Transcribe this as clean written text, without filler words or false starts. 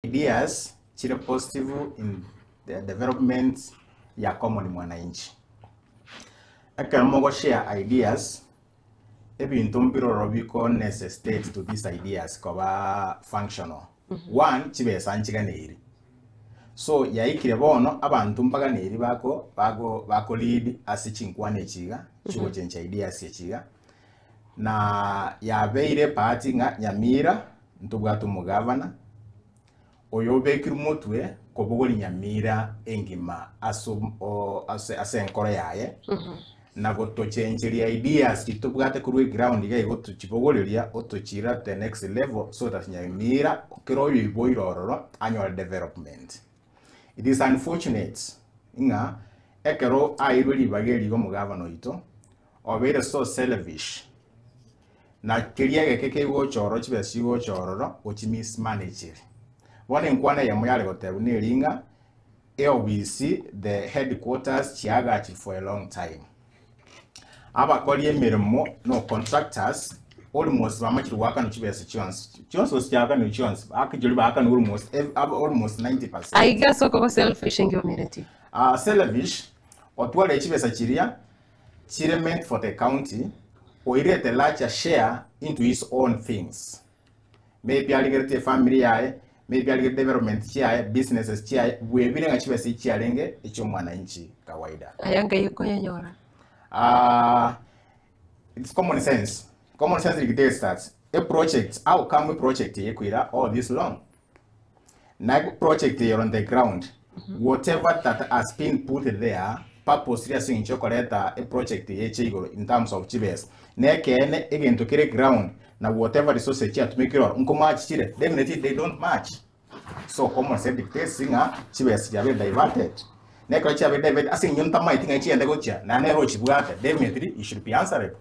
Ideas chire positive in the development ya common mwananchi. Ekero mogoshare ideas, ebinto mbiroro biko necessitate to these ideas koba functional. One, chibesa nchiganeiri. So yaikire bono abanto mbaganeiri bako bako bako lead ase chinkwana echi iga, chigochencha ideas echi iga, na yabeire ebahati ng'a Nyamira ntobwate omogavana, oyo obekirwe motwe kobogoria Nyamira engima ase ase ase enkoro yaye, na gotochencheria ideas chiria tobwate korwa eground iga igo tochibogoreria otochiira to the next level so that Nyamira kera oyoiboire ororo anyore development. It is unfortunate ng'a ekero aeirwe ribaga eri iga omogavana oito, obeire so selfish, na keria egeke kegocha ororo chibesa chigocha ororo ochi mismanagere. Bono enkwana eyemo yare gotebwa neri ng'a eofisi the headquarters chiagachire for a long time. Abakori emeremo no contractors almost bamachire goakanwa chibesa chionsi chionsi gose chiakanirwe chionsi actually baakanirwe almost almost 90%. Aiga ase okoba selfish nkiomereti. Ah, selfish otware chibesa chiria chire meant for the county, oirete larger share into his own things. Maybe arigereti efamily yaye, maybe arigereti development chiaye, businesses chiaye, bwebire ng'a chibesa echi chiarenge echi'omwananchi kawaida. Aya ngai okoyanyora. Ah, it's common sense. Common sense dictates that a project, how come a project eye ekoira all this long? Na project eye on the ground, whatever that has been put there purposely ase eng'encho yokoreta eproject eye eche igoro in terms of chibesa, nekeene egento kere ground na whatever resources chiatumekire oro nkomatch chire? Definitely they don't match. So common sense dictates ng'a chibesa chiabeire diverted. Na ekero chiabeire diverted ase eng'encho ntamaeti ng'ai chiende gochia, naende nere ochibwate, definitely he should be answerable.